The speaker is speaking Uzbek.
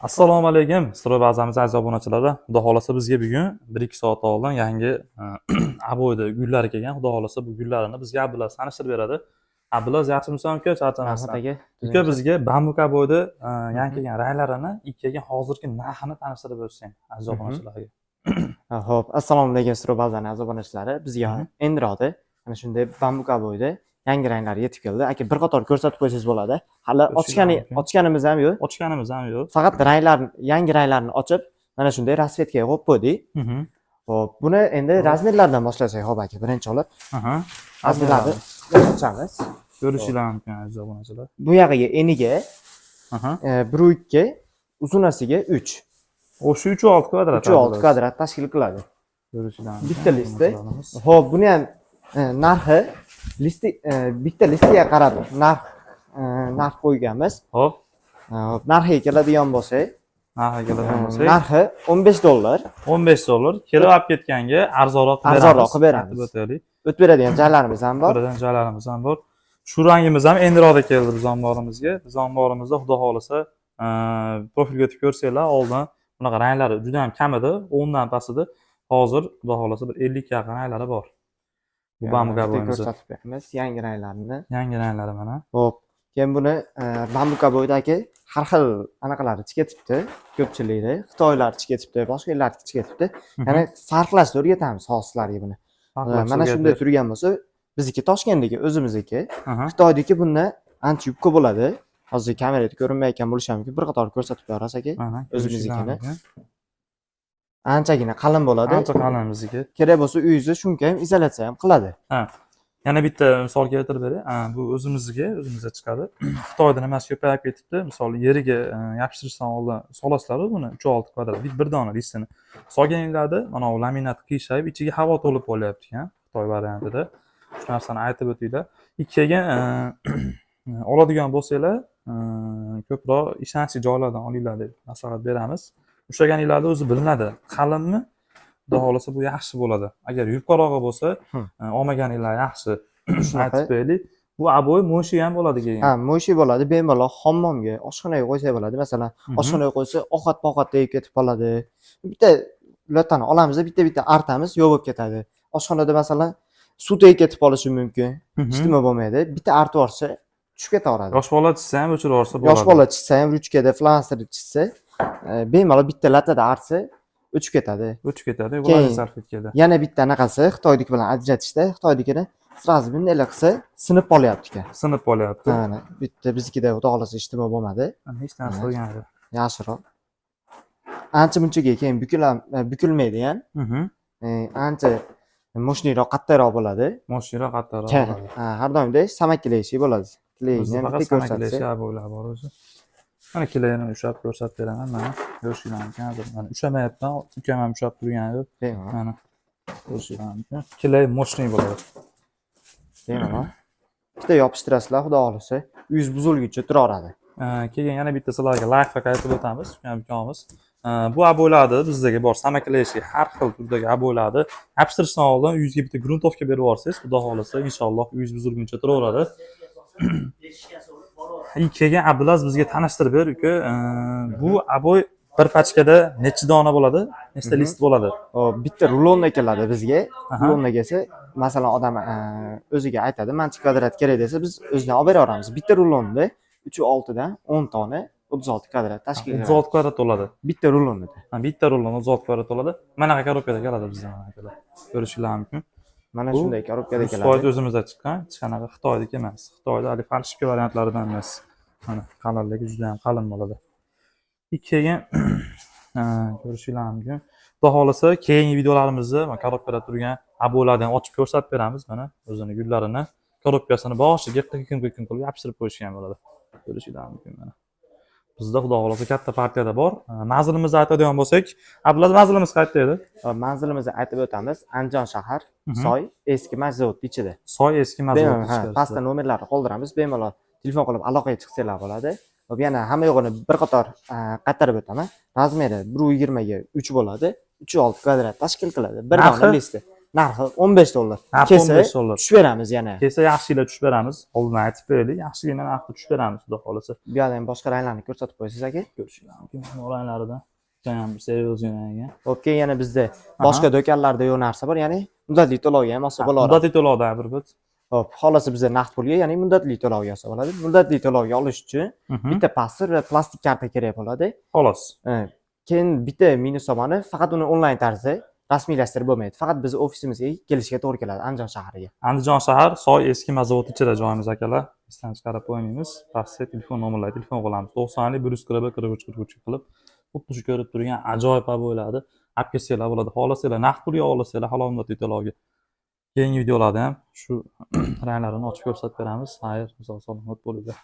Assalomu alaykum, Stroy bazamiz aziz obunachilari. Xudo xohlasa, bizga bugun 1-2 soat oldin yangi обой da gullari kelgan. Xudo xohlasa, bu gullarini bizga Abdulaziz tanishtirib beradi. Abdulaziz, yaxshimisan, uka, charchamasdan? Rahmat, aka. Uka, bizga bambuk обой da yangi kelgan ranglarini, kelgan hozirgi narxini tanishtirib o'tsang aziz obunachilarga. Xo'p, assalomu alaykum, Stroy bazani aziz obunachilari. Bizga endiroqda mana shunday bambuk обой da yangi ranglar yetib keldi. Aka, bir qator ko'rsatib qo'ysangiz bo'ladi. Hali Ko'rishinglar ochgani mumkin. ochganimiz ham yo'q. Ochganimiz ham yo'q. Faqat ranglar, yangi ranglarni ochib, mana shunday расцветка ga qo'yib qo'ydik. Xo'p, buni endi размер lardan boshlasak, xo'p, aka, birinchi olib размер larni ochamiz. Ko'rishinglar mumkin, aziz obunachilar. Bu yog'iga eniga 1.2, uzunasiga 3. O'sha 3.6 kvadrat. 3.6 Abdulaziz. kvadrat tashkil qiladi. Ko'rishinglar mumkin, Bitta listda. obunachilarimiz. Xo'p, buni ham narxi listi, bitta listiga qarab narx qo'yganmiz. Xo'p, narxiga keladigan bo'lsak, Narxiga keladigan bo'lsak, narxi 15 dollar. 15 dollar. Kelib olib ketganga arzonroq qilib Arzonroq beramiz. qilib beramiz. Aytib o'taylik. O'tib beradigan joylarimiz ham bor. Beradigan joylarimiz ham bor. Shu rangimiz ham endiroqda keldi biz omborimizga. Biz omborimizda, xudo xohlasa, profilga o'tib ko'rsanglar, oldin bunaqa ranglari juda ham kam edi, 10 dan past edi. Hozir, xudo xohlasa, bir 50 ga yaqin ranglari bor. Bu bambuk Bitta обой imizni. ko'rsatib beramiz yangi ranglarini. Yangi ranglari mana. Xo'p, keyin buni bambuk обой dagi har xil anaqalari chiqib ketibdi, ko'pchilikda. Xitoylar chiqib ketibdi, boshqa ellar chiqib ketibdi. Ya'ni farqlashni o'rgatamiz hozir sizlarga buni. Farqlashni Mana shunday o'rgatib. turgan bo'lsa, bizniki Toshkentdagi, o'zimizniki. Xitoydiki bundan ancha yupqa bo'ladi. Hozir kamerada ko'rinmayotgan bo'lishi ham mumkin. Bir qator ko'rsatib berasiz, aka. Mana O'zimiznikini. ko'rishinglar mumkin. Anchagina qalin bo'ladi. Ancha qalin bizniki. Kerak bo'lsa, uyingizni shunga ham izolyatsiya ham qiladi. Ha. Yana bitta misol keltirib beray. Ha, bu o'zimizniki, o'zimizda chiqadi. Xitoyda nimasi ko'payib ketibdi. Misol, yeriga yopishtirishdan oldin solasizlar buni 3-6 kvadrat bir dona listini. Solganinglarda mana bu laminat qiyshayib, ichiga havo to'lib qolyapti ekan Xitoy variantida. Shu narsani aytib o'tinglar. Keyin oladigan bo'lsanglar, ko'proq ishonchli joylardan olinglar deb maslahat beramiz. Ushlaganinglarda o'zi bilinadi. Qalinmi? Xudo xohlasa, bu yaxshi bo'ladi. Agar yupqarog'i bo'lsa, olmaganinglar yaxshi. Shunaqa. Aytib qo'yaylik. Bu обой моющий ham bo'ladi keyin. Ha, моющий bo'ladi, bemalol hammomga, oshxonaga qo'ysak bo'ladi. Masalan, oshxonaga qo'ysa, ovqat-povqat tegib ketib qoladi. Bitta latani olamiz, bitta-bitta artamiz, yo'q bo'lib ketadi. Oshxonada, masalan, suv tegib ketib qolishi mumkin. Hech nima bo'lmaydi. Bitta artib yuborsa, tushib ketaveradi. Yosh bola chizsa ham o'chirib yuborsa bo'ladi. Yosh bola chizsa ham, ruchkada, flasterda chizsa, bemalol bitta latada artsa, o'chib ketadi. O'chib ketadi. Keyin Bo'ladi salfetkada. yana bitta anaqasi, Xitoydiki bilan ajratishda, Xitoydikini сразу bunday qilsa, sinib qolyapti ekan. Sinib qolyapti. Mana bitta biznikida, xudo xohlasa, hech nima bo'lmadi. Hech narsa qilgani yo'q. Yaxshiroq. Ancha munchaga keyin bukilmaydi ham. Ancha мощный roq, qattiqroq bo'ladi. Мощный roq, qattiqroq bo'ladi. Ha, har doimdek самоклеющий bo'ladi. Bizda Клей ni ham faqat bitta ko'rsatsa. самоклеющий обой lar bor o'zi. Mana клей ni ushlab ko'rsatib beraman. Mana, ko'rishinglar mumkin. Hozir mana ushlamayapman. Ukam ham ushlab turgani yo'q. Bemalol. Mana, ko'rishinglar mumkin. Клей мощный bo'ladi. Bemalol. Bitta yopishtirasizlar, xudo xohlasa, uyingiz buzilguncha turaveradi. Keyin yana bitta sizlarga лайфхак aytib o'tamiz, ukam ukamiz. Bu обой larni, bizdagi bor самоклеющий har xil turdagi обой larni yopishtirishdan oldin uyingizga bitta грунтовка berib yuborsangiz, xudo xohlasa, inshaalloh, uyingiz buzilguncha turaveradi. И keyin, Abdulaziz, bizga tanishtirib ber, uka. Bu обой bir pachkada necha dona bo'ladi? Nechta list bo'ladi? Hop, bitta rulonda keladi bizga. Rulonda kelsa, masalan, odam o'ziga aytadi, mancha kvadrat kerak desa, biz o'zidan olib beraveramiz. Bitta rulonda 3.6 dan 10 tona 36 kvadrat tashkil O'ttiz qiladi. olti kvadrat bo'ladi. Bitta rulonda. Ha, bitta rulon 36 kvadrat bo'ladi. Manaqa коробка da keladi bizdan, akalar. Ko'rishinglar mumkin. Mana Bu shunday коробка da 100% keladi. o'zimizda chiqqan, hech qanaqa Xitoyniki emas. Xitoyda haligi фальшивка variantlaridan emas. Mana, qalinligi juda ham qalin bo'ladi. Keyin ko'rishinglar mumkin. Xudo xohlasa, keyingi videolarimizda mana коробка da turgan обой larni ham ochib ko'rsatib beramiz. Mana, o'zini gullarini, коробка sini boshiga qikim qikim qilib yopishtirib qo'yishgan bo'ladi. Ko'rishinglar mumkin mana. Bizda, xudo xohlasa, katta partiyada bor. Manzilimizni aytadigan bo'lsak, Abdulaziz, manzilimiz qayerda edi? Hop, manzilimizni aytib o'tamiz. Andijon shahar, Soy, eski masjid ichida. Soy, eski masjid Bemalol, ha, ichkarisida. pastda nomerlarni qoldiramiz. Bemalol telefon qilib aloqaga chiqsanglar bo'ladi. Hop, yana hamma yo'g'ini bir qator qaytarib o'taman. Размер i 1.20 ga 3 bo'ladi. 3.6 kvadrat tashkil qiladi. Bir Narxi? dona listi. Narxi 15 dollar. Narxi Kelsa 15 dollar. tushib beramiz yana. Kelsa yaxshilab tushib beramiz. Oldindan aytib qo'yaylik, yaxshigina narxda tushib beramiz, xudo xohlasa. Bu yerda ham boshqa ranglarni ko'rsatib qo'yasiz, aka. Ko'rishinglar mumkin ranglarida. Judayam bir серьезный ekan. Xo'p, keyin yana bizda boshqa do'konlarda yo'q narsa bor, ya'ni muddatli to'lovga ham olsa bo'laveradi. Muddatli to'lovda bir bit. Xo'p, xohlasa bizda naqd pulga, ya'ni muddatli to'lovga olsa bo'ladi. Muddatli to'lovga olish uchun bitta pasport va plastik karta kerak bo'ladi. Xolos. Keyin bitta minus tomoni, faqat uni onlayn tarzda rasmiylashtirib bo'lmaydi. Faqat biz ofisimizga kelishga to'g'ri keladi, Andijon shahriga. Andijon shahar, Soy eski zavod ichida joyimiz, akalar. Esdan chiqarib qo'ymaymiz. Pastda telefon nomerlari, telefon qilamiz. 90 141 43 43 qilib, xuddi shu ko'rib turgan ajoyib bo'ladi. Olib kelsanglar bo'ladi. Xohlasanglar naqd pulga, xohlasanglar halol muddatli to'lovga. Keyingi videolarda ham shu ranglarini ochib ko'rsatib beramiz. Xayr, sog' salomat bo'linglar.